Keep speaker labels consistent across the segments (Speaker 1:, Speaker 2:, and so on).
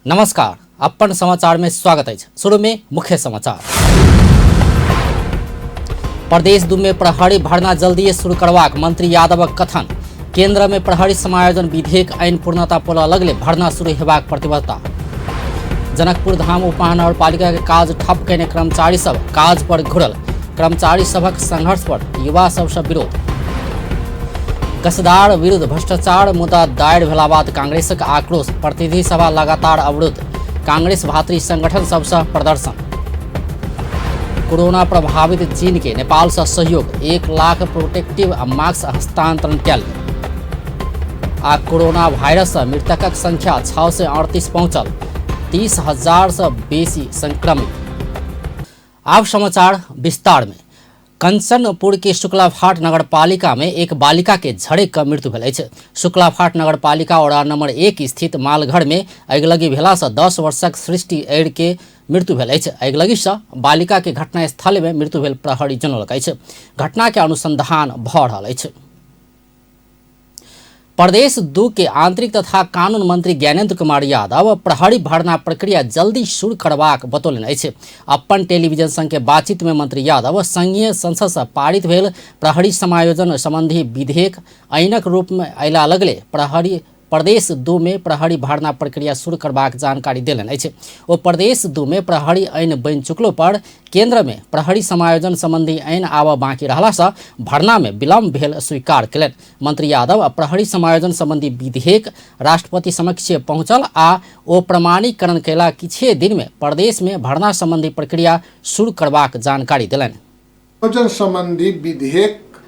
Speaker 1: नमस्कार, अपन समाचार में स्वागत अछि। शुरू में मुख्य समाचार। प्रदेश 2 में प्रहरी भर्ना जल्दी शुरू करबाक मंत्री यादवक कथन। केंद्र में प्रहरी समायोजन विधेयक ऐन पूर्णता पौला लगले भर्ना शुरू हेबाक प्रतिबद्धता। जनकपुर धाम उपमहानगरपालिका के काज ठप कयने कर्मचारी सब काज पर घुरल। कर्मचारी सभक संघर्ष पर युवा सबसँ विरोध। गसदार विरुद्ध भ्रष्टाचार मुद्दा दायर भेला बाद कांग्रेसक आक्रोश। प्रतिनिधि सभा लगातार अवरुद्ध। कांग्रेस भातृ संगठन सबसँ प्रदर्शन। कोरोना प्रभावित चीन के नेपाल से सहयोग 1 लाख प्रोटेक्टिव आ मास्क हस्तांतरण कयल गेल। आ कोरोना वायरस से मृतकक संख्या 638 पहुंचल, 30,000 से बेसी संक्रमित। आब समाचार विस्तार में। कंचनपुर के शुक्लाफाट नगरपालिका में एक बालिका के झड़क के मृत्यु भेल अछि। शुक्लाफाट नगरपालिका वडा नंबर 1 स्थित मालघर में अगिलगी भेला से 10 वर्षक सृष्टि ऐर के मृत्यु भेल अछि। अगिलगी से बालिका के घटनास्थल में मृत्यु भेल प्रहरी जनौलक अछि। घटना के अनुसंधान भ रहल अछि। प्रदेश 2 के आंतरिक तथा कानून मंत्री ज्ञानेन्द्र कुमार यादव प्रहरी भर्ना प्रक्रिया जल्दी शुरू करबाक बतौलनि अछि। अपन टेलीविजन संग के बातचीत में मंत्री यादव संघीय संसद से पारित भेल प्रहरी समायोजन संबंधी विधेयक ऐनक रूप में अयला लगले प्रहरी प्रदेश 2 में प्रहरी भर्ना प्रक्रिया शुरू करबाक जानकारी देलनि अछि। ओ प्रदेश 2 में प्रहरी ऐन बनि चुकलो पर केंद्र में प्रहरी समायोजन संबंधी ऐन आबऽ बाकी रहला से भर्ना में विलम्ब भेल स्वीकार कयलनि। मंत्री यादव प्रहरी समायोजन संबंधी विधेयक राष्ट्रपति समक्ष पहुंचल आ ओ प्रमाणीकरण कयला किछे दिन में प्रदेश में भर्ना संबंधी प्रक्रिया शुरू करबाक जानकारी देलनि।
Speaker 2: समायोजन संबंधी विधेयक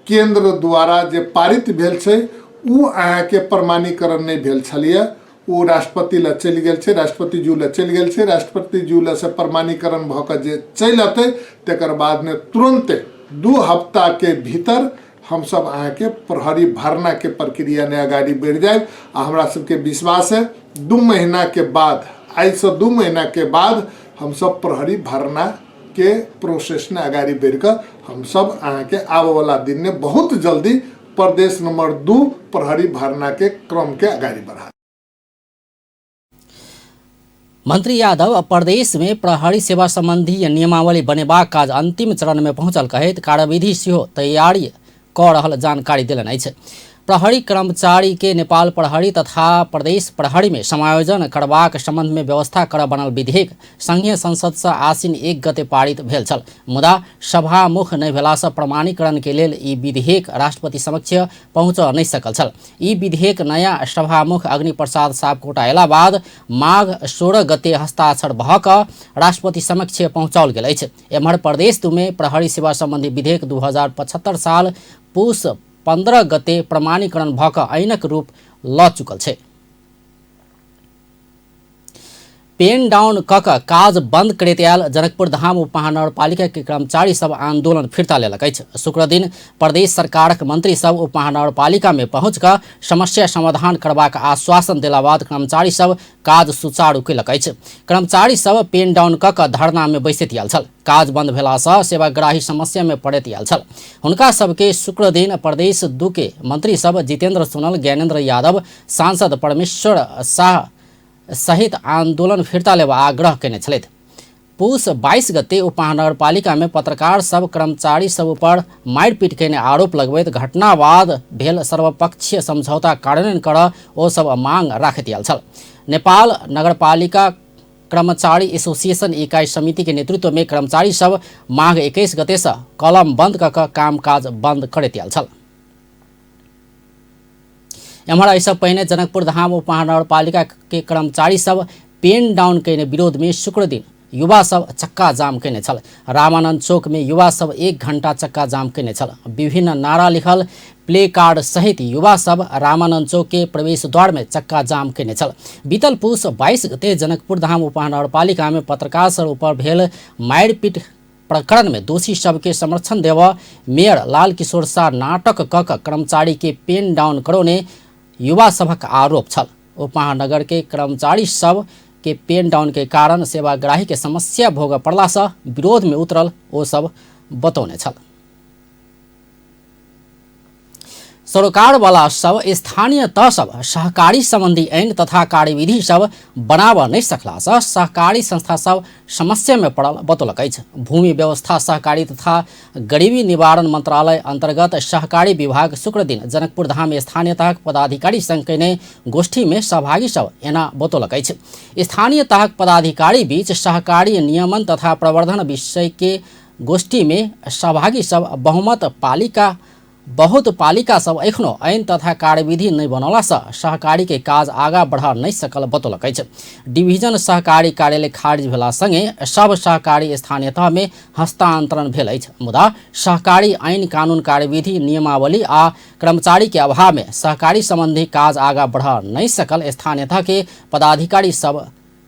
Speaker 2: केंद्र द्वारा जे पारित भेल छै उ अहाँके प्रमाणीकरण नहि भेल छलैए, ओ राष्ट्रपति लग चलि गेल छै, राष्ट्रपति जी लग चलि गेल छै। राष्ट्रपति जी लग से प्रमाणीकरण भऽ कऽ जे चलि अतै तकर बादमे तुरन्ते 2 हफ्ताके भीतर हमसब अहाँके प्रहरी भरनाके प्रक्रिया ने अगाडि बढ़ि जायब। आ हमरा सबके विश्वास है 2 महीना के बाद, आइसँ 2 महीना के बाद हमसब प्रहरी भरना के प्रोसेस ने अगाडि बढ़ि कऽ हमसब अहाँके आबऽवला दिन ने बहुत जल्दी प्रदेश नंबर 2 प्रहरी भरना के क्रम के अगाडि बढ़ा।
Speaker 1: मंत्री यादव प्रदेश में प्रहरी सेवा संबंधी नियमावली बनेबाक काज अंतिम चरण में पहुंचल कहैत कार्यविधि सेहो तैयारी कऽ रहल जानकारी देलनि अछि। प्रहरी कर्मचारी के नेपाल प्रहरी तथा प्रदेश प्रहरी में समायोजन करबाक संबंध में व्यवस्था करऽ बनल विधेयक संघीय संसद से आसिन 1 गते पारित भेल छल, मुदा सभामुख नहि भेला से प्रमाणीकरण के लेल ई विधेयक राष्ट्रपति समक्ष पहुँच नहि सकल छल। ई विधेयक नया सभामुख अग्नि प्रसाद सापकोटा अयला बाद माघ 16 गते हस्ताक्षर भऽ कऽ राष्ट्रपति समक्ष पहुँचाओल गेल अछि। एम्हर प्रदेश 2 में प्रहरी सेवा संबंधी विधेयक 2075 साल पुस 15 गते प्रमाणीकरण भऽ कऽ ऐनक रूप लऽ चुकल छै। पेन डाउन कऽ कऽ काज बंद करैत आयल जनकपुर धाम उपमहानगरपालिका के कर्मचारी सब आंदोलन फिर्ता लेलक अछि। शुक्रदिन प्रदेश सरकारक मंत्री सब उपमहानगरपालिका में पहुंच कऽ समस्या समाधान करबाक आश्वासन देला बाद कर्मचारी सब काज सुचारू कयलक अछि। कर्मचारी सब पेन डाउन कऽ कऽ धरना में बैसैत आयल छल। काज बंद भेलासँ सेवाग्राही समस्या में पड़ैत आयल छल। हुनका सबके शुक्रदिन प्रदेश 2 के मंत्री सब जितेंद्र सोनल, ज्ञानेंद्र यादव, सांसद परमेश्वर शाह सहित आंदोलन फिर्ता लेबऽ आग्रह कयने छलथि। पुस 22 गते उपमहानगरपालिका में पत्रकार सब कर्मचारी सब ऊपर मारिपीट कयने आरोप लगबैत घटना बाद भेल सर्वपक्षीय समझौता कार्यान्वयन करऽ ओ सब मांग राखैत आयल छल। नेपाल नगरपालिका कर्मचारी एसोसिएशन इकाई समिति के नेतृत्व में कर्मचारी सब माघ 21 गते से कलम बंद कऽ कऽ कामकाज बंद करैत आयल छल। एम्हर एहिसँ पहिने जनकपुर धाम उपमहानगरपालिका के कर्मचारी सब पेन डाउन कयने विरोध में शुक्रदिन युवा सब चक्का जाम कयने छल। रामानंद चौक में युवा सब 1 घंटा चक्का जाम कयने छल। विभिन्न नारा लिखल प्ले कार्ड सहित युवा सब रामानंद चौक के प्रवेश द्वार में चक्का जाम कयने छल। बीतल पुस 22 गते जनकपुर धाम उपमहानगरपालिका में पत्रकार सब ऊपर भेल मारिपीट प्रकरण में दोषी सबके संरक्षण देव मेयर लाल किशोर शाह नाटक कऽ कऽ कर्मचारी के पेन डाउन करौने युवा सभक आरोप छल। उपमहानगर के कर्मचारी सब के पेन डाउन के कारण सेवाग्राही के समस्या भोगऽ पड़ला से विरोध में उतरल ओ सब बतौने छल। सरोकारवाला सब स्थानीय तह सब सहकारी सम्बन्धी ऐन तथा कार्यविधि सब बनाब नहि सकलासँ सहकारी संस्था सब समस्या में पड़ल बतौलक अछि। भूमि व्यवस्था सहकारी तथा गरीबी निवारण मंत्रालय अंतर्गत सहकारी विभाग शुक्रदिन जनकपुर धाम स्थानीय तहक पदाधिकारी संग कयने गोष्ठी में सहभागी सब एना बतौलक अछि। स्थानीय तहक पदाधिकारी बीच सहकारी नियमन तथा प्रवर्धन विषय के गोष्ठी में सहभागी सब बहुमत पालिका बहुत पालिका सब एखनो ऐन तथा कार्यविधि नहि बनौलासँ सहकारीके काज आगाँ बढ़ा नहि सकल बतौलक अछि। डिवीजन सहकारी कार्यालय खारिज भेला संगे सब सहकारी स्थानीय तहमे हस्तांतरण भेल अछि, मुदा सहकारी ऐन कानून कार्यविधि नियमावली आ कर्मचारीके अभावमे सहकारी सम्बन्धी काज आगाँ बढ़ा नहि सकल स्थानीय तहके पदाधिकारी सब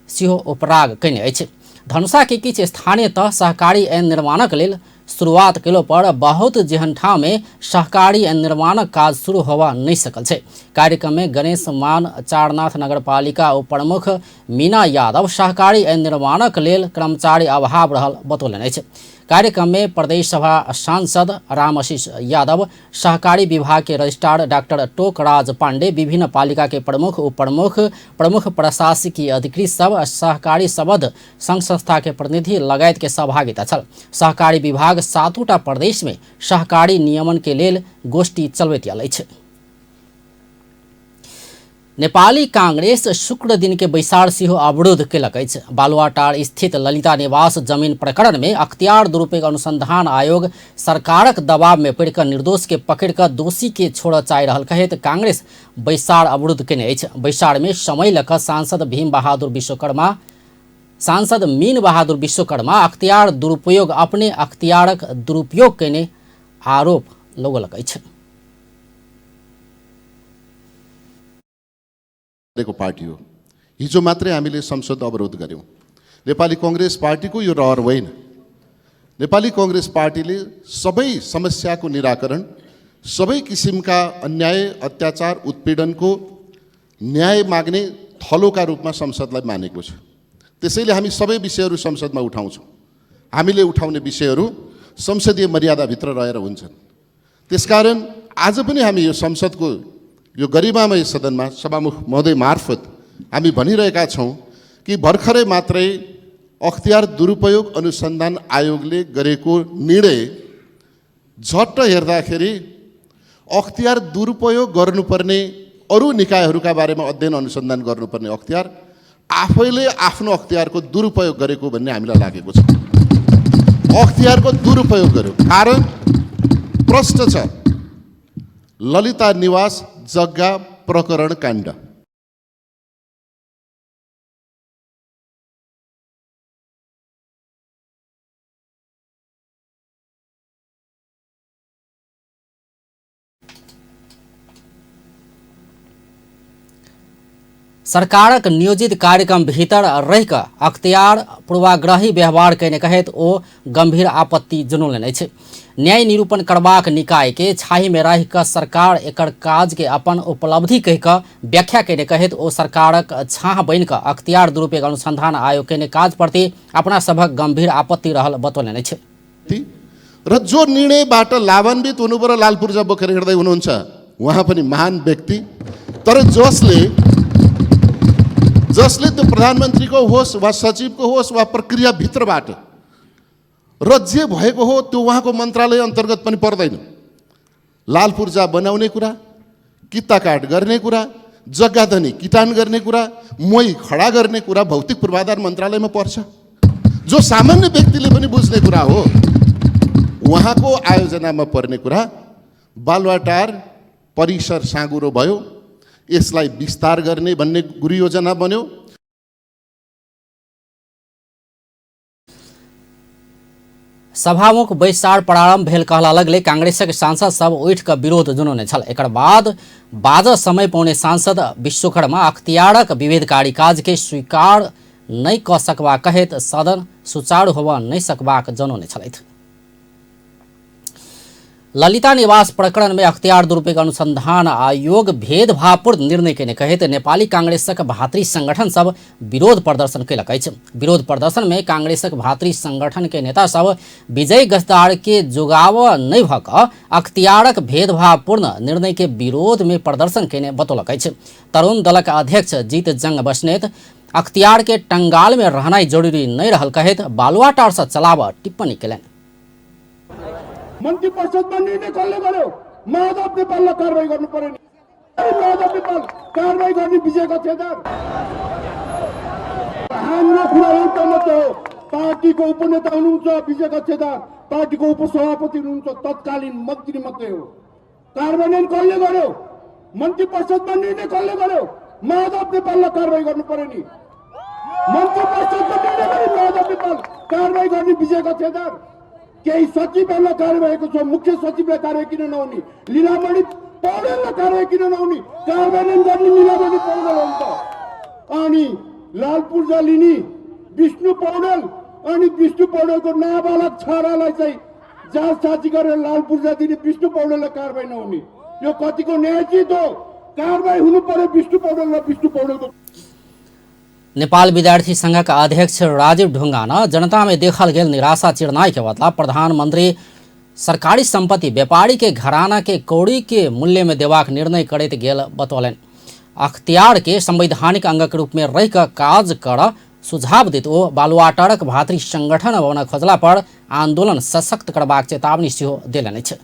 Speaker 1: सेहो उपराग कयने अछि। धनुषाके किछु स्थानीय तह सहकारी ऐन निर्माणक लेल शुरुआत कयलो पर बहुत जेहन ठाममे सहकारी ऐन निर्माणक काज शुरू होबऽ नहि सकल छै। कार्यक्रममे गणेश मान चारनाथ नगरपालिका उप प्रमुख मीना यादव सहकारी ऐन निर्माणक लेल कर्मचारी अभाव रहल बतौलनि अछि। कार्यक्रममे प्रदेश सभा सांसद रामआशीष यादव, सहकारी विभाग के रजिस्ट्रार डॉक्टर टोकराज पांडे, विभिन्न पालिका के प्रमुख उप प्रमुख, प्रमुख प्रशासकीय अधिकृत सब, सहकारी सबद संघ संस्था के प्रतिनिधि लगायत के सहभागिता छल। सहकारी विभाग 7टा प्रदेश में सहकारी नियमन के लेल गोष्ठी चलबैत आयल अछि। नेपाली कांग्रेस शुक्र दिन के बैसार सेहो अवरुद्ध केलक अछि। बालुवाटार स्थित ललिता निवास जमीन प्रकरण में अख्तियार दुरुपयोग अनुसंधान आयोग सरकारक दबाव में पड़िकऽ निर्दोष के पकड़िकऽ दोषी के छोड़ऽ चाहि रहल कहैत कांग्रेस बैसार अवरुद्ध केने अछि। बैसार में समय लऽ कऽ सांसद भीम बहादुर विश्वकर्मा सांसद मीन बहादुर विश्वकर्मा अख्तियार दुरुपयोग अपने अख्तियारक दुरुपयोग केने आरोप लगौलक अछि।
Speaker 3: पार्टी हो। हिजो मात्रै हामीले संसद अवरोध गर्यौं। नेपाली कङ्ग्रेस पार्टीको यो रहर होइन। नेपाली कङ्ग्रेस पार्टीले सबै समस्याको निराकरण, सबै किसिमका अन्याय, अत्याचार, उत्पीडनको न्याय माग्ने थलोका रूपमा संसदलाई मानेको छ। त्यसैले हामी सबै विषयहरू संसदमा उठाउँछौँ। हामीले उठाउने विषयहरू संसदीय मर्यादाभित्र रहेर हुन्छन्। त्यसकारण आज पनि हामी यो संसदको यो गरिमामय सदनमा सभामुख महोदय मार्फत हामी भनिरहेका छौँ कि भर्खरै मात्रै अख्तियार दुरुपयोग अनुसन्धान आयोगले गरेको निर्णय झट्ट हेर्दाखेरि अख्तियार दुरुपयोग गर्नुपर्ने अरू निकायहरूका बारेमा अध्ययन अनुसन्धान गर्नुपर्ने अख्तियार आफैले आफ्नो अख्तियारको दुरुपयोग गरेको भन्ने हामीलाई लागेको छ। अख्तियारको दुरुपयोग गर्यो। कारण प्रष्ट छ, ललिता निवास जग्गा प्रकरण काण्ड।
Speaker 1: सरकारक नियोजित कार्यक्रम भीतर रहिकऽ अख्तियार पूर्वाग्रही व्यवहार कयने कहैत ओ गंभीर आपत्ति जनौलनि अछि। न्याय निरूपण करबाक निकाय के छाही में रहि कऽ सरकार एकर काज के अपन उपलब्धि कहि कऽ व्याख्या कयने कहैत ओ सरकारक छाह बनि कऽ अख्तियार दुरुपयोग अनुसंधान आयोग कयने काज प्रति अपना सभक गंभीर आपत्ति रहल बतौलनि अछि।
Speaker 3: र जो निर्णयबाट लाभान्वित हुनु पर्यो लाल पूर्जा बोकेर हिँड्दै हुनुहुन्छ उहाँ पनि महान व्यक्ति, तर जसले जसले त्यो प्रधानमन्त्रीको होस् वा सचिवको होस् वा प्रक्रियाभित्रबाट र जे भएको हो त्यो उहाँको मन्त्रालय अन्तर्गत पनि पर्दैन। लाल पूर्जा बनाउने कुरा, किताकाट गर्ने कुरा, जग्गाधनी किटान गर्ने कुरा, मोही खडा गर्ने कुरा भौतिक पूर्वाधार मन्त्रालयमा पर्छ, जो सामान्य व्यक्तिले पनि बुझ्ने कुरा हो। उहाँको आयोजनामा पर्ने कुरा बालुवाटार परिसर साँगुरो भयो, यसलाई विस्तार गर्ने भन्ने गुरु योजना बन्यो।
Speaker 1: सभामुख बैसार प्रारंभ भेल कहला लगले कांग्रेसक सांसद सब उठि कऽ विरोध जनौने छल। एकर बाद बाजऽ समय पौने सांसद विश्वकर्मा अख्तियारक विभेदकारी काज के स्वीकार नहि कऽ सकबाक कहैत सदन सुचारू होबऽ नहि सकबाक जनौने छलथि। ललिता निवास प्रकरण में अख्तियार दुरुपयोग अनुसंधान आयोग भेदभावपूर्ण निर्णय केने कहैत नेपाली कांग्रेसक भातृ संगठन सब विरोध प्रदर्शन केलक अछि। विरोध प्रदर्शन में कांग्रेसक भातृ संगठन के नेता सब विजय गजदार के जोगाव नहि भऽ कऽ अख्तियारक भेदभावपूर्ण निर्णय के विरोध में प्रदर्शन केने बतौलक अछि। तरुण दलक अध्यक्ष जीत जंग बस्नेत अख्तियार के टंगाल में रहनाइ जरूरी नहि रहल कहैत बालुआटार सँ चलाबऽ टिप्पणी केलनि।
Speaker 4: मन्त्री परिषदमा निर्णय कसले गर्यो? माधव नेपाललाई कारवाही गर्नु पर्यो नि। माधव नेपाल कारवाही गर्ने विजय गच्छेदार। हाम्रो कुरा एउटा मात्र हो, पार्टीको उपनेता हुनुहुन्छ विजय गच्छेदार, पार्टीको उपसभापति हुनुहुन्छ, तत्कालीन मन्त्री मात्रै हो। कार्यान्वयन कसले गर्यो? मन्त्री परिषदमा निर्णय कसले गर्यो? माधव नेपाललाई कारवाही गर्नु पर्यो नि। मन्त्री परिषदमा निर्णय गर्यो माधव नेपाल कारवाही गर्ने विजय गच्छेदार। केही सचिवहरूलाई कारवाही भएको छ, मुख्य सचिवलाई कारवाही किन नहुने? लीलामणि पौडेललाई कारवाही किन नहुने? कार्यान्वयन गर्ने लीलामणि पौडेल हो नि त। अनि लाल पूर्जा लिने विष्णु पौडेल अनि विष्णु पौडेलको नाबालक छोरालाई चाहिँ जाँच गरेर लाल पूर्जा दिने विष्णु पौडेललाई कारवाही नहुने, यो कतिको न्यायोचित हो? कारवाही हुनु पर्यो विष्णु पौडेल र विष्णु पौडेलको।
Speaker 1: नेपाल विद्यार्थी संघक अध्यक्ष राजीव ढुंगाना जनता में देखल गेल निराशा चिरनाई के बदला प्रधानमंत्री सरकारी संपत्ति व्यापारी के घराना के कौड़ी के मूल्य में देबाक निर्णय करैत गेल बतौलनि। अख्तियार के संवैधानिक अंगक रूप में रहि कऽ काज कर सुझाव दैत ओ बालुवाटारक भातृ संगठन बन खोजला पर आंदोलन सशक्त करबाक चेतावनी सेहो देलनि अछि।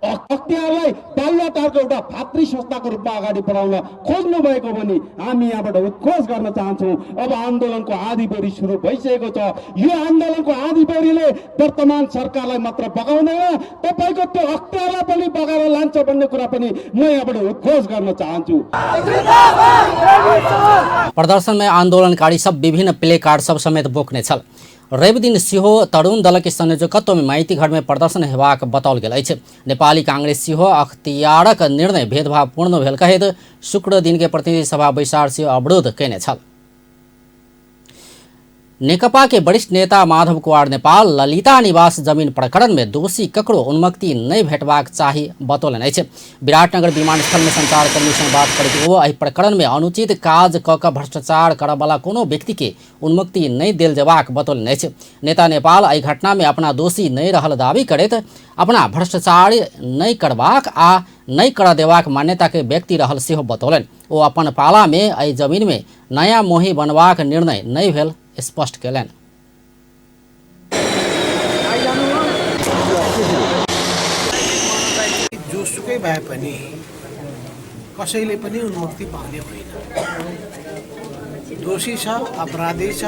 Speaker 4: अख्तियारलाई बालुवाटारको एउटा भातृ संस्थाको रूपमा अगाडि बढाउन खोज्नु भएको पनि हामी यहाँबाट उद्घोष गर्न चाहन्छौँ। अब आन्दोलनको आँधी बेह्री सुरु भइसकेको छ। यो आन्दोलनको आँधी बेह्रीले वर्तमान सरकारलाई मात्र बगाउँदैन, तपाईँको त्यो अख्तियारलाई पनि बगाएर लान्छ भन्ने कुरा पनि म यहाँबाट उद्घोष गर्न चाहन्छु।
Speaker 1: प्रदर्शन में आंदोलनकारी सब विभिन्न प्ले कार्ड सब समेत बोकने छल। रवि दिन सेहो तरुण दलक संयोजकत्व में माइती घर में प्रदर्शन हेबाक बताओल गेल अछि। नेपाली कांग्रेस सेहो अख्तियारक निर्णय भेदभावपूर्ण भेल कहैत शुक्र दिन के प्रतिनिधि सभा बैसार सेहो अवरुद्ध कयने छल। नेकपा के वरिष्ठ नेता माधव कुमार नेपाल ललिता निवास जमीन प्रकरण में दोषी ककरो उन्मुक्ति नहि भेटबाक चाही बतौलनि अछि। विराटनगर विमानस्थल में संचारकर्मी संग बात करैत ओ एहि प्रकरण में अनुचित काज कऽ कऽ भ्रष्टाचार करऽवला कोनो व्यक्ति के उन्मुक्ति नहि देल जेबाक बतौलनि अछि। नेता नेपाल एहि घटना में अपना दोषी नहि रहल दावी करैत अपना भ्रष्टाचार नहि करबाक आ नहि करऽ देबाक मान्यता के व्यक्ति रहल सेहो बतौलनि। ओ अपन पाला में एहि जमीन में नया मोही बनबाक निर्णय नहि भेल स्पष्ट कयलनि।
Speaker 5: जोसुकै भए पनि कसैले पनि उन्मुक्ति पाउने होइन। दोषी छ, अपराधी छ,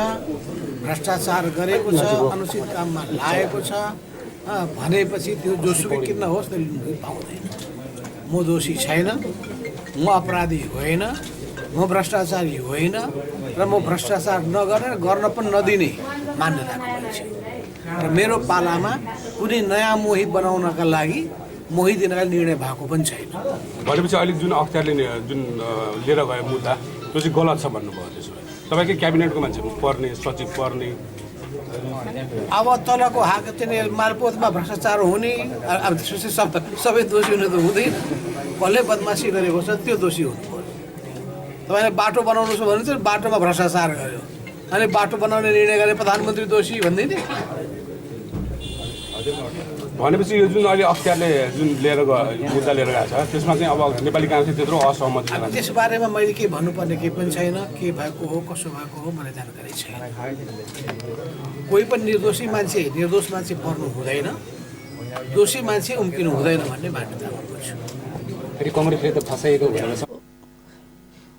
Speaker 5: भ्रष्टाचार गरेको छ, अनुचित काममा लागेको छ भनेपछि त्यो जोसुकै किन होस् त्यसले उन्मुक्ति पाउँदैन। म दोषी छैन, म अपराधी होइन, म भ्रष्टाचारी होइन र म भ्रष्टाचार नगरेर गर्न पनि नदिने मान्यताको मान्छे र मेरो पालामा कुनै नयाँ मोही बनाउनका लागि मोही दिनका निर्णय भएको पनि छैन।
Speaker 6: भनेपछि अहिले जुन अख्तियारले जुन लिएर गयो मुद्दा त्यो चाहिँ गलत छ भन्नुभयो। त्यसो भए तपाईँकै क्याबिनेटको मान्छे पर्ने, सचिव पर्ने,
Speaker 5: अब तलको हाक चाहिँ मालपोतमा भ्रष्टाचार हुने, अब त्यसपछि सबै दोषी हुने त हुँदैन। कसले बदमासी गरेको छ त्यो दोषी हुनु पर्यो। तपाईँले बाटो बनाउनु छ भने चाहिँ बाटोमा भ्रष्टाचार गर्यो अनि बाटो बनाउने निर्णय गरे प्रधानमन्त्री दोषी भन्दैन।
Speaker 6: भनेपछि यो जुन अहिले अख्तियारले जुन लिएर गयो मुद्दा लिएर गएको छ त्यसमा चाहिँ अब नेपाली काङ्ग्रेसले त्यत्रो असहमति जनाएको छ।
Speaker 5: त्यसबारेमा मैले केही भन्नुपर्ने केही पनि छैन। के भएको हो कसो भएको हो मलाई जानकारी छैन। कोही पनि निर्दोषी मान्छे निर्दोष मान्छे पर्नु हुँदैन, दोषी मान्छे उम्किनु हुँदैन भन्ने मान्यतामा छु।
Speaker 7: फेरि कङ्ग्रेसले त फसाइएको भनेर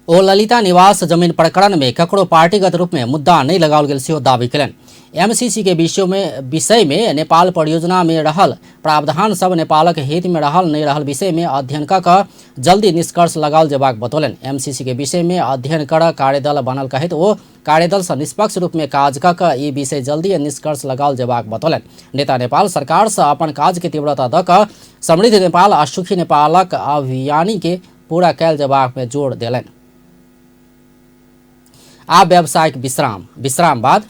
Speaker 1: ओ ललिता निवास जमीन प्रकरण में ककरो पार्टीगत रूप में मुद्दा नहीं लगाओल गेल सेहो दावी कयलनि। एमसीसी के विषय में नेपाल परियोजना में रहल प्रावधान सब नेपालक हित में रहल नहीं रहल विषय में अध्ययन क कऽ जल्दी निष्कर्ष लगाओल जेबाक बतौलनि। एमसीसी के विषय में अध्ययन कर कार्यदल बनल कहैत ओ कार्यदल सँ निष्पक्ष रूप में काज क कऽ ई विषय जल्दी निष्कर्ष लगाओल जेबाक बतौलनि। नेता नेपाल सरकार सँ अपन काज के तीव्रता दऽ कऽ समृद्ध नेपाल आ सुखी नेपालक अभियानी के पूरा कयल जेबाक में जोर देलनि। आ व्यावसायिक विश्राम, विश्राम बाद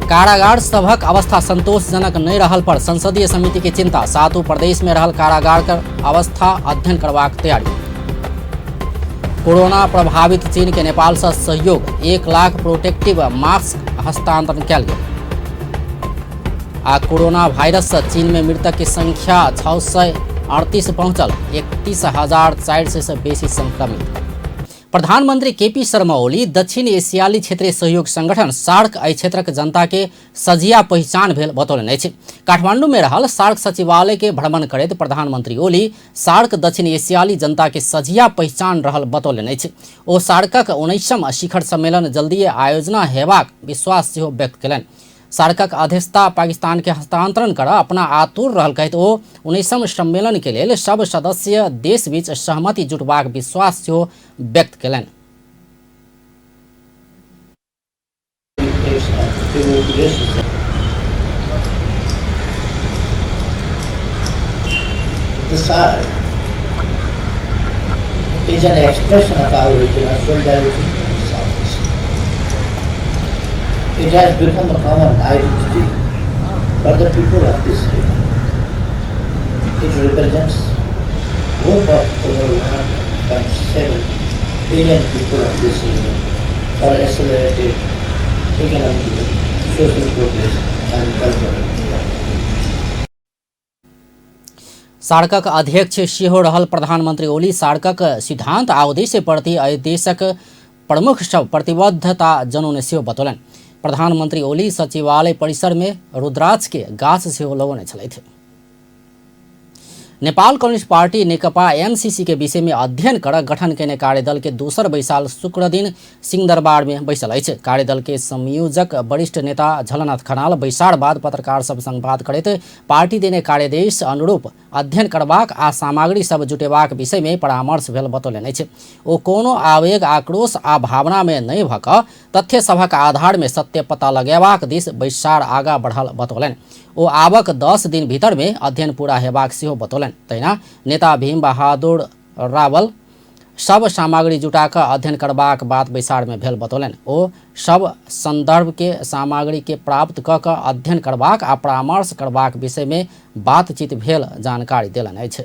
Speaker 1: कारागार सभक अवस्था संतोषजनक नहि रहल पर संसदीय समिति के चिंता। सातों प्रदेश में रहल कारागार के अवस्था अध्ययन करबाक तैयारी। कोरोना प्रभावित चीन के नेपाल से सहयोग, 1 लाख प्रोटेक्टिव मास्क हस्तांतरण कयल गेल। आ कोरोना वायरस से चीन में मृतक के संख्या 638 पहुंचल, 31,400 से बेसी संक्रमित। प्रधानमंत्री केपी शर्मा ओली दक्षिण एशियाली क्षेत्रीय सहयोग संगठन सार्क एहि क्षेत्रक जनता के सजिया पहिचान भेल बतौलनि अछि। काठमांडू में रहल सार्क सचिवालय के भ्रमण करैत प्रधानमंत्री ओली सार्क दक्षिण एशियाली जनता के सजिया पहिचान रहल बतौलनि अछि। ओ सार्कक 19म शिखर सम्मेलन जल्दीए आयोजना हेबाक विश्वास सेहो व्यक्त कयलनि। सार्कक अध्यक्षता पाकिस्तान के हस्तांतरण कर अपना आतुर रहल कहैत ओ 19म सम्मेलन के लेल सब सदस्य देश बीच सहमति जुटबाक विश्वास सेहो व्यक्त कयलनि।
Speaker 8: The SAARC is an expression of our regional solidarity in South Asia. It has become a common identity for the people of this region. It represents hope of over 1.7 billion people of this region for accelerated economic, social progress and cultural development.
Speaker 1: सार्कक अध्यक्ष सेहो रहल प्रधानमंत्री ओली सार्कक सिद्धांत आ उद्देश्य प्रति एहि देशक प्रमुख सब प्रतिबद्धता जनौने सेहो बतौलनि। प्रधानमंत्री ओली सचिवालय परिसर में रुद्राक्ष के गाछ सेहो लगौने छलथि। Nepal communist party Nekapa MCC के विषय में अध्ययन कर गठन केने कार्यदल के दोसर बैसार शुक्र दिन सिंहदरबार में बैसल अछि। कार्यदल के संयोजक वरिष्ठ नेता झलनाथ खनाल बैसार बाद पत्रकार सब संग बात करैत पार्टी देने कार्यदेश अनुरूप अध्ययन करबाक आ सामग्री सब जुटेबाक विषय में परामर्श भेल बतौलनि अछि। ओ कोनो आवेग, आक्रोश आ भावना में नहि भऽ कऽ तथ्य सभक आधार में सत्य पता लगेबाक दिस बैसार आगा बढ़ल बतौलनि। ओ आवक 10 दिन भीतर में अध्ययन पूरा हेबाक सेहो बतौलनि। तहिना नेता भीम बहादुर रावल सब सामग्री जुटा कऽ अध्ययन करबाक बात बैसार में भेल बतौलनि। ओ सब संदर्भ के सामग्री के प्राप्त कऽ कऽ अध्ययन करबाक आ परामर्श करबाक विषय में बातचीत भेल जानकारी देलनि अछि।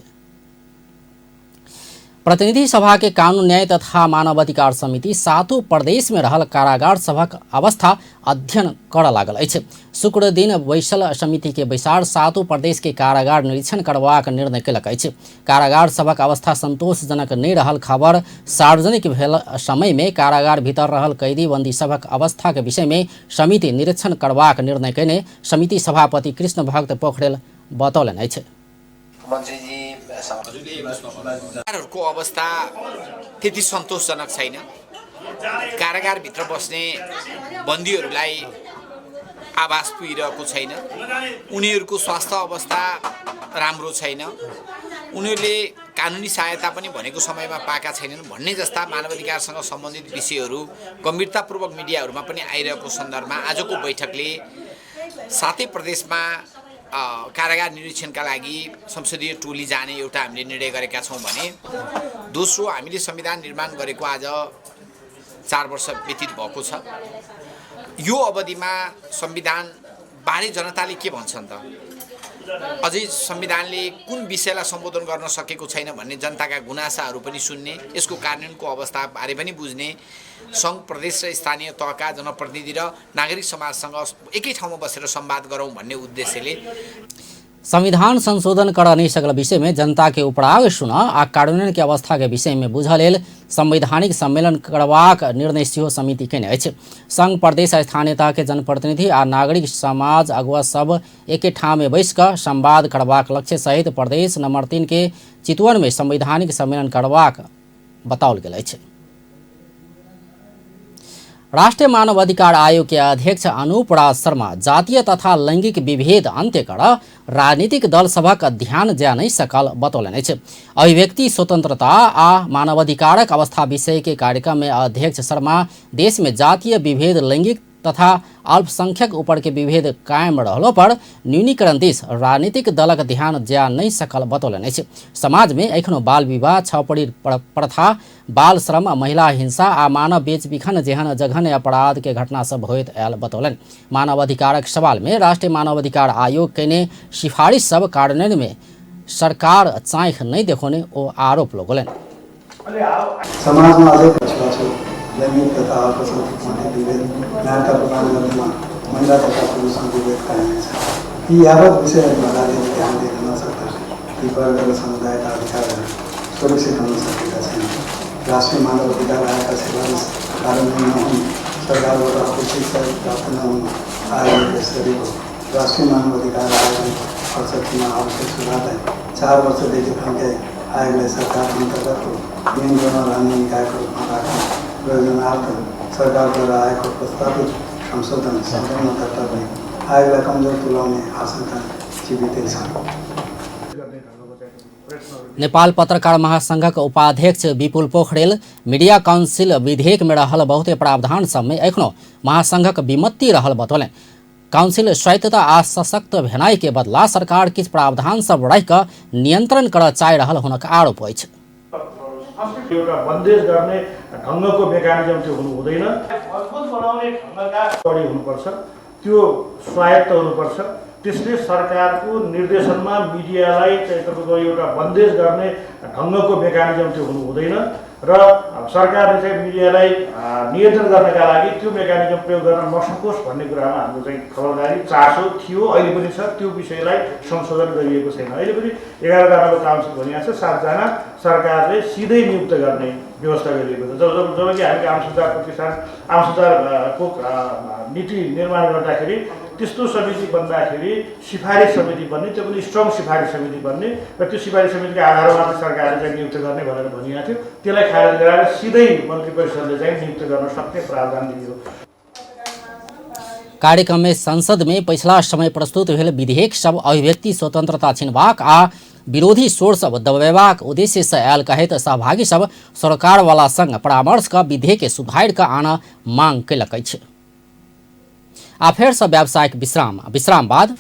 Speaker 1: प्रतिनिधि सभा के कानून न्याय तथा मानवाधिकार समिति सातों प्रदेश में रहल कारागार सभक अवस्था अध्ययन करऽ लागल अछि। शुक्र दिन बैसल समिति के बैसार सातों प्रदेश के कारागार निरीक्षण करबाक निर्णय केलक अछि। कारागार सभक अवस्था संतोषजनक नहि रहल खबर सार्वजनिक भेल समय में कारागार भीतर रहल कैदी बंदी सभक अवस्था के विषय में समिति निरीक्षण करबाक निर्णय कयने समिति सभापति कृष्ण भक्त पोखरेल बतौलनि अछि।
Speaker 9: कारागारहरूको अवस्था त्यति सन्तोषजनक छैन। कारागारभित्र बस्ने बन्दीहरूलाई आवास पुगिरहेको छैन, उनीहरूको स्वास्थ्य अवस्था राम्रो छैन, उनीहरूले कानुनी सहायता पनि भनेको समयमा पाएका छैनन् भन्ने जस्ता मानवाधिकारसँग सम्बन्धित विषयहरू गम्भीरतापूर्वक मिडियाहरूमा पनि आइरहेको सन्दर्भमा आजको बैठकले सातै प्रदेशमा कारागार निरीक्षणका लागि संसदीय टोली जाने एउटा हामीले निर्णय गरेका छौँ भने, दोस्रो हामीले संविधान निर्माण गरेको आज 4 वर्ष व्यतीत भएको छ। यो अवधिमा संविधान बारे जनताले के भन्छन् त, अझै संविधानले कुन विषयलाई सम्बोधन गर्न सकेको छैन भन्ने जनताका गुनासाहरू पनि सुन्ने, यसको कार्यान्वयनको अवस्थाबारे पनि बुझ्ने, सङ्घ प्रदेश र स्थानीय तहका जनप्रतिनिधि र नागरिक समाजसँग एकै ठाउँमा बसेर संवाद गरौँ भन्ने उद्देश्यले
Speaker 1: संविधान संशोधन कर नहीं सकल विषय में जनता के उपराग सुन आ कार्यान्वयन के अवस्था के विषय में बुझल लेल संवैधानिक सम्मेलन करबाक निर्णय सेहो समिति केने अछि। संघ प्रदेश स्थानीय तह के जनप्रतिनिधि आ नागरिक समाज अगुवा सब एके ठाम में बैस कऽ संवाद करबाक लक्ष्य सहित प्रदेश नंबर 3 के चितवन में संवैधानिक सम्मेलन करबाक बताओल गेल अछि। राष्ट्रिय मानवाधिकार आयोग के अध्यक्ष अनूप राज शर्मा जातीय तथा लैंगिक विभेद अन्त्य कर राजनीतिक दल सभक ध्यान जा नहीं सकल बतौलनि अछि। अभिव्यक्ति स्वतंत्रता आ मानवाधिकारक अवस्था विषय के कार्यक्रम में अध्यक्ष शर्मा देश में जातीय विभेद, लैंगिक तथा अल्पसंख्यक ऊपर के विभेद कायम रहलो पर न्यूनीकरण दिस राजनीतिक दलक ध्यान जा नहीं सकल बतौलनि अछि। समाज में एखनो बाल विवाह, छापड़ी प्रथा, बाल श्रम, महिला हिंसा आ मानव बेचबिखन जेहन जघन्य अपराध के घटना सब होइत आयल बतौलनि। मानव अधिकारक सवाल में राष्ट्रीय मानवाधिकार आयोग केने सिफारिश सब कार्यान्वयन में सरकार चाँख नहीं देखौने ओ आरोप लगौलनि।
Speaker 10: समाजमा अझै पछुवा लैङ्गिक तथा अल्पसंख्यकमाथि विभेद, नागरिकता प्रदान गर्नेमा महिला तथा पुरुषमा विभेद कायमै छ। यी यावत विषयहरूमा राज्यले ध्यान दिन नसक्दा ती वर्ग र समुदायका अधिकारहरू सुरक्षित हुन सकेका छैनन्। राष्ट्रिय मानव अधिकार आयोगका सिफारिस कार्यान्वयन नहुनु, सरकारबाट अपेक्षित सहयोग प्राप्त नहुनु आयोगले यसरी हो। राष्ट्रिय मानव अधिकार आयोग 68मा आवश्यक सुधारलाई 4 वर्षदेखि थन्काई आयोगलाई सरकार अन्तर्गतको नियन्त्रणमा रहने निकायको रूपमा राख्न प्रयोजनार्थ सरकारद्वारा आएको प्रस्तावित संशोधन सदनमा दर्ता भई आयोगलाई कमजोर तुल्याउने आशंका जीवितै छ।
Speaker 1: नेपाल पत्रकार महासंघक उपाध्यक्ष विपुल पोखरेल मीडिया काउंसिल विधेयक में रहल बहुते प्रावधान सब में एखनो महासंघक विमति रहल बतौलनि। काउंसिल स्वायत्तता आ सशक्त भेनाइ के बदला सरकार किछु प्रावधान सब रहि कऽ नियंत्रण करऽ चाहि रहल हुनक आरोप अछि।
Speaker 11: एउटा बन्देज गर्ने ढङ्गको मेकानिजम त्यो हुनु हुँदैन, मजबुत बनाउने ढङ्गका बढी हुनुपर्छ, त्यो स्वायत्त हुनुपर्छ। त्यसले सरकारको निर्देशनमा मिडियालाई चाहिँ तपाईँको एउटा बन्देज गर्ने ढङ्गको मेकानिजम त्यो हुनु हुँदैन र सरकारले चाहिँ मिडियालाई नियन्त्रण गर्नका लागि त्यो मेकानिजम प्रयोग गर्न नसकोस् भन्ने कुरामा हाम्रो चाहिँ खबरदारी चासो थियो, अहिले पनि छ। त्यो विषयलाई संशोधन गरिएको छैन। अहिले पनि 11 जनाको काउन्सिल भनिएको छ, 7 जना सरकारले सिधै नियुक्त गर्ने व्यवस्था गरिएको छ। जबकि हामीले आम सञ्चार प्रतिष्ठान, आम सञ्चारको नीति निर्माण गर्दाखेरि त्यस्तो समिति बन्दाखेरि सिफारिस समिति बन्ने, त्यो पनि स्ट्रङ सिफारिस समिति बन्ने र त्यो सिफारिस समितिको आधारमा चाहिँ सरकारले चाहिँ नियुक्त गर्ने भनेर भनिएको थियो। त्यसलाई खारेज गराएर सिधै मन्त्री परिषदले चाहिँ नियुक्त गर्न सक्ने प्रावधान दियो।
Speaker 1: कार्यक्रम में संसद में पिछला समय प्रस्तुत भेल विधेयक सब अभिव्यक्ति स्वतंत्रता छिनबाक आ विरोधी स्वर सब दबेबाक उद्देश्य से आयल कहैत सहभागी सब सरकारवाला संग परामर्श क विधेयक के सुधारि कऽ आनऽ मांग कयलक अछि। आ फेर से व्यावसायिक विश्राम बाद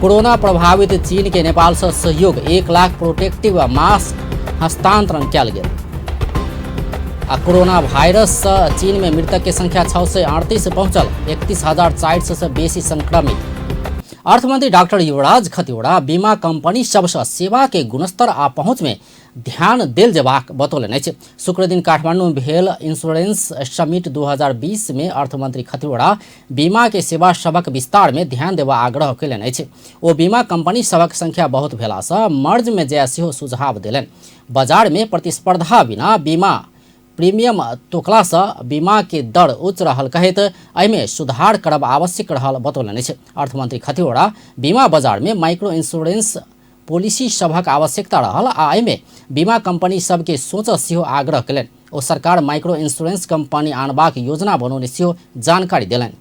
Speaker 1: कोरोना प्रभावित चीन के नेपाल से सहयोग 1 लाख प्रोटेक्टिव मास्क हस्तांतरण कयल गेल। आ कोरोना वायरस से चीन में मृतक के संख्या 638 पहुंचल, 31,400 से बेसी संक्रमित। अर्थमंत्री डॉक्टर युवराज खतिवड़ा बीमा कंपनी सबसँ सेवा के गुणस्तर आ पहुंच में ध्यान देल जेबाक बतौलनि अछि। शुक्रदिन काठमांडू में भेल इंश्योरेंस समिट 2020 में अर्थमंत्री खतिवड़ा बीमा के सेवा सभक विस्तार में ध्यान देबा आग्रह कयलनि अछि। ओ बीमा कंपनी सभक संख्या बहुत भेलासँ मर्ज में जाय सेहो सुझाव देलनि। बाजार में प्रतिस्पर्धा बिना बीमा प्रीमियम तोकलासँ बीमा के दर उच्च रहल कहैत एहिमे सुधार करब आवश्यक रहल बतौलनि अछि। अर्थमंत्री खतिवड़ा बीमा बाजार में माइक्रो इंश्योरेंस पॉलिसी सभक आवश्यकता रहल आ एहिमे बीमा कंपनी सबके सोचऽ सेहो आग्रह कयलनि। ओ सरकार माइक्रो इंश्योरेंस कंपनी आनबाक योजना बनौने सेहो जानकारी देलनि।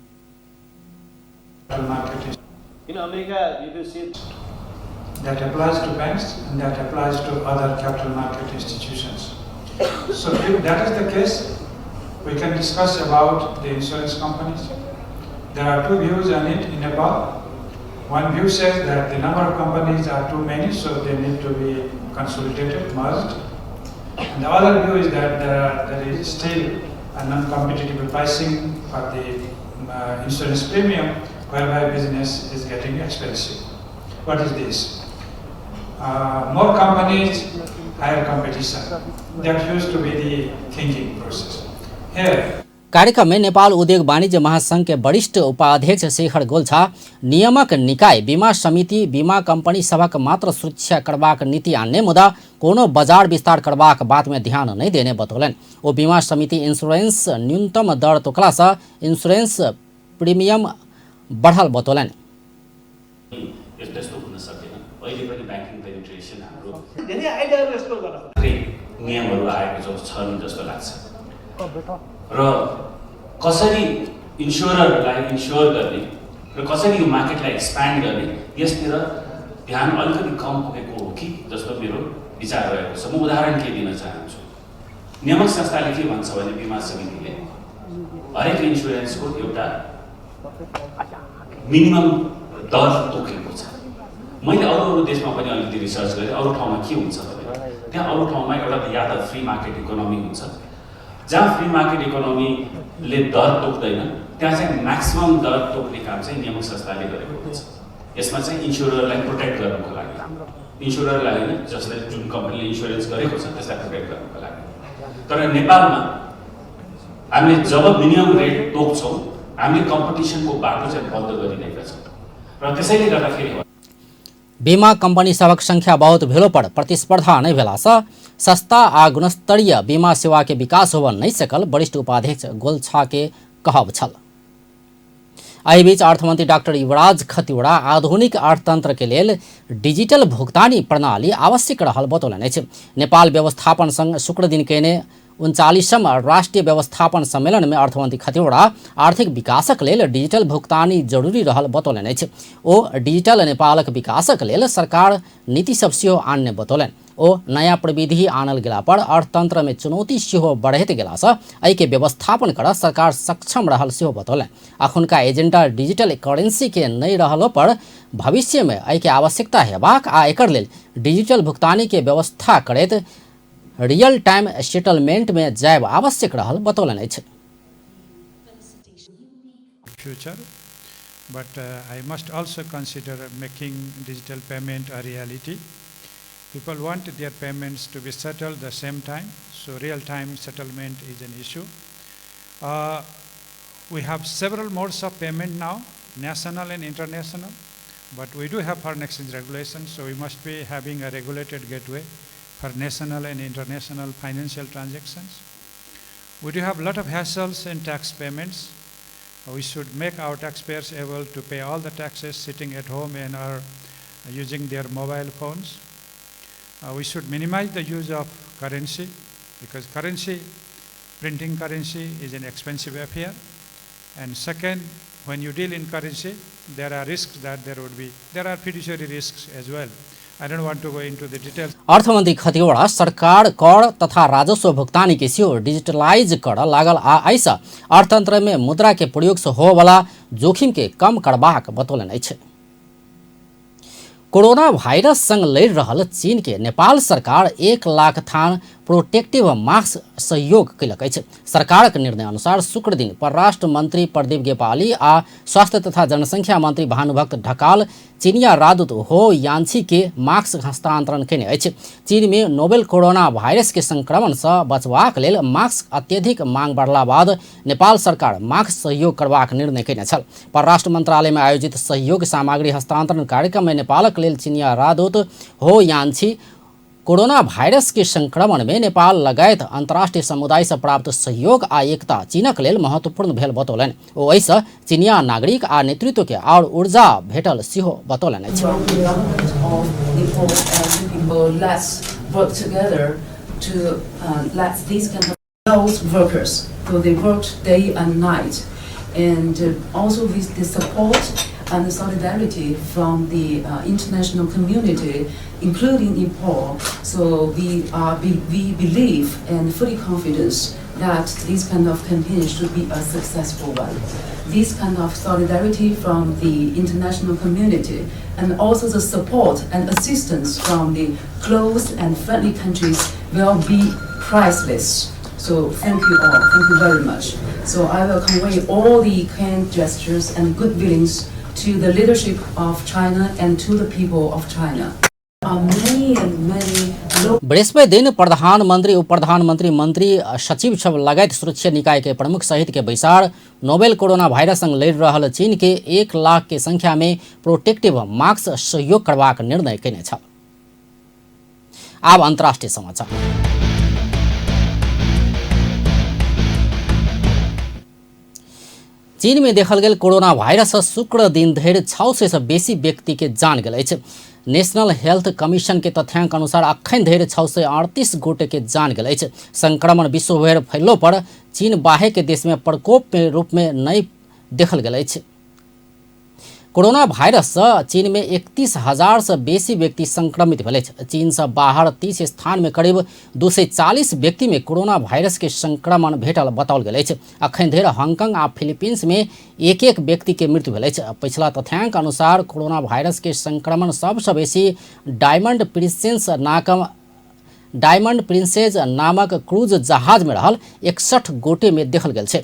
Speaker 12: That applies to banks and that applies to other capital market institutions. So if that is the case, we can discuss about the insurance companies. There are two views on it in Nepal. One view says that the number of companies are too many, so they need to be consolidated, merged. And the other view is that there is still a non-competitive pricing for the insurance premium, whereby business is getting expensive. What is this? More companies, higher competition. That used to be the thinking process. Here,
Speaker 1: कार्यक्रम में नेपाल उद्योग वाणिज्य महासंघ के वरिष्ठ उपाध्यक्ष शेखर गोल्छा नियमक निकाय बीमा समिति बीमा कंपनी सभक मात्र सुरक्षा करबाक नीति आनने मुदा कोनो बाजार विस्तार करबाक बात में ध्यान नहीं देने बतौलनि। ओ बीमा समिति इंश्योरेंस न्यूनतम दर तोकलासँ इंश्योरेंस प्रीमियम बढ़ल बतौलनि।
Speaker 13: नियमहरू आएको छन् जस्तो लाग्छ र कसरी इन्स्योररहरूलाई इन्स्योर गर्ने र कसरी यो मार्केटलाई एक्सप्यान्ड गर्ने यसतिर ध्यान अलिकति कम पुगेको हो कि जस्तो मेरो विचार रहेको छ। म उदाहरण के दिन चाहन्छु, नियामक संस्थाले के भन्छ भने बिमा समितिले हरेक इन्सुरेन्सको एउटा मिनिमम दर तोकेको छ। मैले अरू अरू देशमा पनि अलिकति रिसर्च गरेँ, अरू ठाउँमा के हुन्छ भने त्यहाँ अरू ठाउँमा एउटा त या त फ्री मार्केट इकोनोमी हुन्छ, जहाँ फ्री मार्केट इकोनोमीले दर तोक्दैन त्यहाँ चाहिँ म्याक्सिमम दर तोक्ने काम चाहिँ नियामक संस्थाले गरेको हुन्छ। यसमा चाहिँ इन्सुररलाई प्रोटेक्ट गर्नुको लागि, इन्सुररलाई होइन जसले जुन कम्पनीले इन्सुरेन्स गरेको छ त्यसलाई प्रोटेक्ट गर्नुको लागि। तर नेपालमा हामीले जब मिनिमम रेट तोक्छौँ हामीले कम्पिटिसनको बाटो चाहिँ बन्द गरिरहेका छौँ र त्यसैले गर्दाखेरि
Speaker 1: बीमा कंपनी सभक संख्या बहुत भेलो पर प्रतिस्पर्धा नहीं भेलासँ सस्ता आ गुणस्तरीय बीमा सेवा के विकास होबऽ नहीं सकल वरिष्ठ उपाध्यक्ष गोलछा के कहब छल। एहि बीच अर्थमंत्री डॉक्टर युवराज खतिवड़ा आधुनिक अर्थतंत्र के लेल डिजिटल भुगतानी प्रणाली आवश्यक रहल बतौलनि अछि। नेपाल व्यवस्थापन संघ शुक्र दिन केने 39वां राष्ट्रिय व्यवस्थापन सम्मेलन में अर्थमंत्री खतिवड़ा आर्थिक विकासक लेल डिजिटल भुगतानी जरूरी रहल बतौलनि अछि। ओ डिजिटल नेपालक विकासक लेल सरकार नीति सब सेहो आनने बतौलनि। ओ नयाँ प्रविधि आनल गेला पर अर्थतंत्र में चुनौती सेहो बढ़ैत गेलासँ एहिके व्यवस्थापन कर सरकार सक्षम रहल सेहो बतौलनि। अखुनका एजेंडा डिजिटल करेंसी के नहि रहलो पर भविष्य में एहिके आवश्यकता हेबाक आ एकर लेल डिजिटल भुगतानी के व्यवस्था करैत रियल टाइम सेटलमेंट में जायब आवश्यक रहल बतौलनि अछि।
Speaker 12: Future, but I must also consider making digital payment a reality. People want their payments to be settled the same time, so real-time settlement is an issue. We have several modes of payment now, national and international, but we do have foreign exchange regulations, so we must be having a regulated gateway for national and international financial transactions. We do have a lot of hassles in tax payments. We should make our taxpayers able to pay all the taxes sitting at home and are using their mobile phones. We should minimize the use of currency, because currency, printing currency is an expensive affair. And second, when you deal in currency, there are risks that there are fiduciary risks as well. I don't want to go into the details.
Speaker 1: अर्थमन्त्री खतिवड़ा सरकार कर तथा राजस्व भुगतानी के सेहो digitalise कर लागल आ एहिसँ अर्थतंत्र में मुद्रा के प्रयोग से होवला जोखिम के कम करबाक बतौलनि अछि। कोरोना वायरस संग लड़ि रहल चीन के नेपाल सरकार 1 लाख थान प्रोटेक्टिव मास्क सहयोग कयलक अछि। सरकारक निर्णय अनुसार शुक्र दिन परराष्ट्र मंत्री प्रदीप गेपाली आ स्वास्थ्य तथा जनसंख्या मंत्री भानुभक्त ढकाल चीनिया राजदूत हो यांछी के मास्क हस्तांतरण केने अछि। चीन में नोवेल कोरोना वायरस के संक्रमण से बचबाक लेल मास्क अत्यधिक मांग बढ़ला बाद नेपाल सरकार मास्क सहयोग करबाक निर्णय केने छल। परराष्ट्र मंत्रालय में आयोजित सहयोग सामग्री हस्तांतरण कार्यक्रम में नेपालक लेल चीनिया राजदूत हो यांछी कोरोना वायरस के संक्रमण में नेपाल लगायत अंतर्राष्ट्रीय समुदाय से प्राप्त सहयोग आ एकता चीनक लेल महत्वपूर्ण भेल बतौलनि। ओ एहिसँ चीनिया नागरिक आ नेतृत्व के और ऊर्जा भेटल सेहो बतौलनि अछि।
Speaker 14: And the solidarity from the international community, including Nepal. So we believe and fully confident that this kind of campaign should be a successful one. This kind of solidarity from the international community and also the support and assistance from the close and friendly countries will be priceless. So thank you all, thank you very much. So I will convey all the kind gestures and good feelings to the leadership of China and to the people of China.
Speaker 1: बृहस्पति दिन प्रधानमंत्री, उप प्रधानमंत्री, मंत्री, सचिव सब लगायत सुरक्षा निकाय के प्रमुख सहित के बैसार नोवेल कोरोना वायरस संग लड़ि रहल चीन के 1 लाख के संख्या में प्रोटेक्टिव मास्क सहयोग करबाक निर्णय केने छल। आब अंतर्राष्ट्रीय समाचार। चीन में देखल गेल कोरोना वायरस शुक्र दिन धरि 600 से बेसी व्यक्ति के जान गेल अछि। नेशनल हेल्थ कमीशन के तथ्यांक अनुसार अखन धरि 638 गोटे के जान गेल अछि। संक्रमण विश्वभरि फैललो पर चीन बाहे के देश में प्रकोप के रूप में नहीं देखल गेल अछि। कोरोना वायरस से चीन में 31,000 से बेसी व्यक्ति संक्रमित भेल अछि। चीन से बाहर 30 स्थान में करीब 240 व्यक्ति में कोरोना वायरस के संक्रमण भेटल बताओल गेल अछि। अखन धरि हांगकांग आ फिलीपींस में एक एक व्यक्ति के मृत्यु भेल अछि। पिछला तथ्यांक अनुसार कोरोना वायरस के संक्रमण सबसँ बेसी डायमंड प्रिंसेस नामक क्रूज जहाज में रहल 61 गोटे में देखल गेल छै।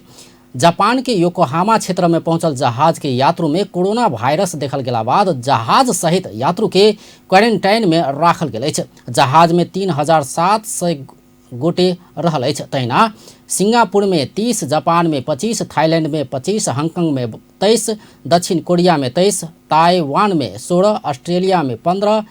Speaker 1: जापान के योकोहामा क्षेत्र में पहुंचल जहाज के यात्रु में कोरोना वायरस देखल गेला बाद जहाज सहित यात्रु के क्वारेंटाइन में राखल गेल अछि। जहाज में 3,700 गोटे रहल अछि। तहिना सिंगापुर में 30, जापान में 25, थाईलैंड में 25, हांगकांग में 23, दक्षिण कोरिया में 23, ताइवान में 16, ऑस्ट्रेलिया में 15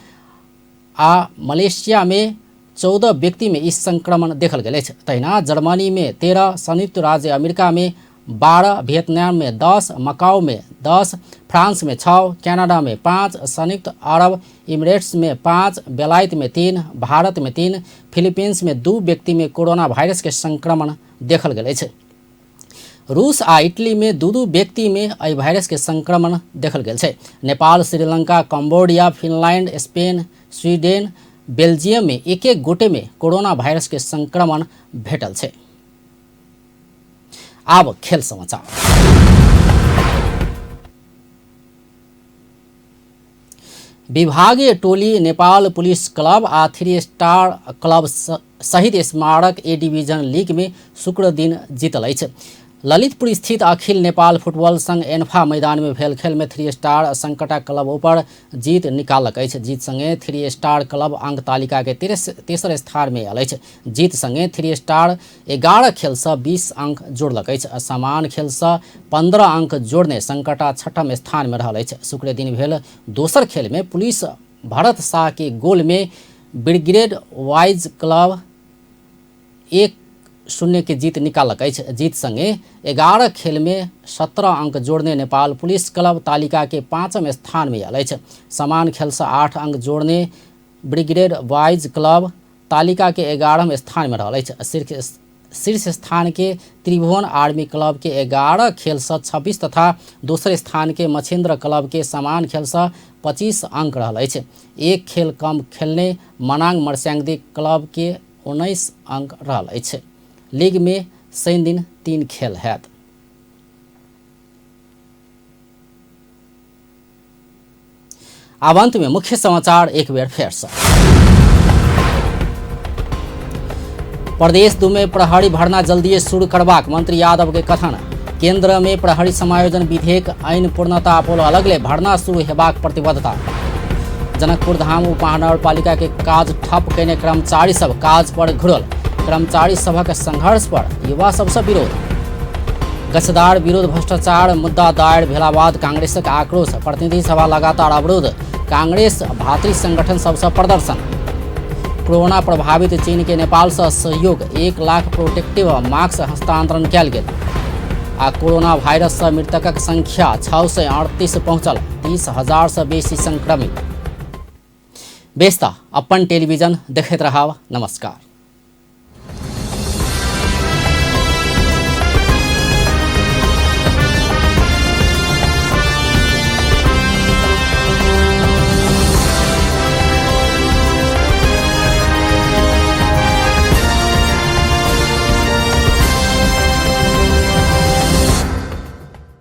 Speaker 1: आ मलेशिया में 14 व्यक्ति में ई संक्रमण देखल गेल अछि। तहिना जर्मनी में 13, संयुक्त राज्य अमेरिका में 12, वियतनाम में 10, मकाओ में 10, फ्रांस में 6, कनाडा में 5, संयुक्त अरब इमिरेट्स में 5, बेलायत में 3, भारत में 3, फिलीपींस में 2 व्यक्ति में कोरोना वायरस के संक्रमण देखल गेल अछि। रूस आ इटली में 2-2 व्यक्ति में एहि वायरस के संक्रमण देखल गेल छै। Nepal, Sri Lanka, Cambodia, Finland, Spain, Sweden, Belgium में एक-एक गोटे में कोरोना वायरस के संक्रमण भेटल छै। आब खेल समाचार। विभागीय टोली नेपाल पुलिस क्लब आ 3 स्टार क्लब सहित स्मारक ए डिवीजन लीग में शुक्र दिन जीतल अछि। ललितपुर स्थित अखिल नेपाल फुटबॉल संघ एन्फा मैदान में भेल खेल में 3 स्टार संकटा क्लब ऊपर जीत निकालक अछि। जीत संगे 3 स्टार क्लब अंक तालिका के तेसर स्थान में आयल अछि। जीत संगे 3 स्टार 11 खेल से 20 अंक जोड़लक अछि। समान खेल से 15 अंक जोड़ने संकटा छठम स्थान में रहल अछि। शुक्र दिन भेल दोसर खेल में पुलिस भरत शाह के गोल में ब्रिगेड वाइज क्लब 1-0 के जीत निकालक अछि। जीत संगे 11 खेल में 17 अंक जोड़ने नेपाल पुलिस क्लब तालिका के 5म स्थान में आयल अछि। समान खेल से 8 अंक जोड़ने ब्रिगेड वाइज क्लब तालिका के 11म स्थान में रहल अछि। शीर्ष स्थान के त्रिभुवन आर्मी क्लब के 11 खेल से 26 तथा दोसर स्थान के मछिन्द्र क्लब के समान खेल से 25 अंक रहल अछि। एक खेल कम खेलने मनांग मर्स्यांगदी क्लब के 19 अंक रहल अछि। लीग में शनि दिन 3 खेल हैत। आब अंत में मुख्य समाचार एक बेर फेर से। प्रदेश 2 में प्रहरी भर्ना जल्दी शुरू करबाक मंत्री यादव के कथन। केंद्र में प्रहरी समायोजन विधेयक ऐन पूर्णता अपोलो अलगले भर्ना शुरू हेबाक प्रतिबद्धता। जनकपुर धाम उपमहानगरपालिका के काज ठप केने कर्मचारी सब काज पर घुरल। कर्मचारी सभक संघर्ष पर युवा सबसे विरोध। गच्छदार विरोध भ्रष्टाचार मुद्दा दायर भेला बाद कांग्रेसक आक्रोश। प्रतिनिधि सभा लगातार अवरोध। कांग्रेस भातृ संगठन सबसे प्रदर्शन। कोरोना प्रभावित चीन के नेपाल से सहयोग 1 लाख प्रोटेक्टिव मास्क हस्तांतरण कयल गेल। आ कोरोना वायरस से मृतकक संख्या 638 पहुंचल, 30,000 से बेसी संक्रमित। बेस्ता अपन टेलीविजन देखैत रहब। नमस्कार।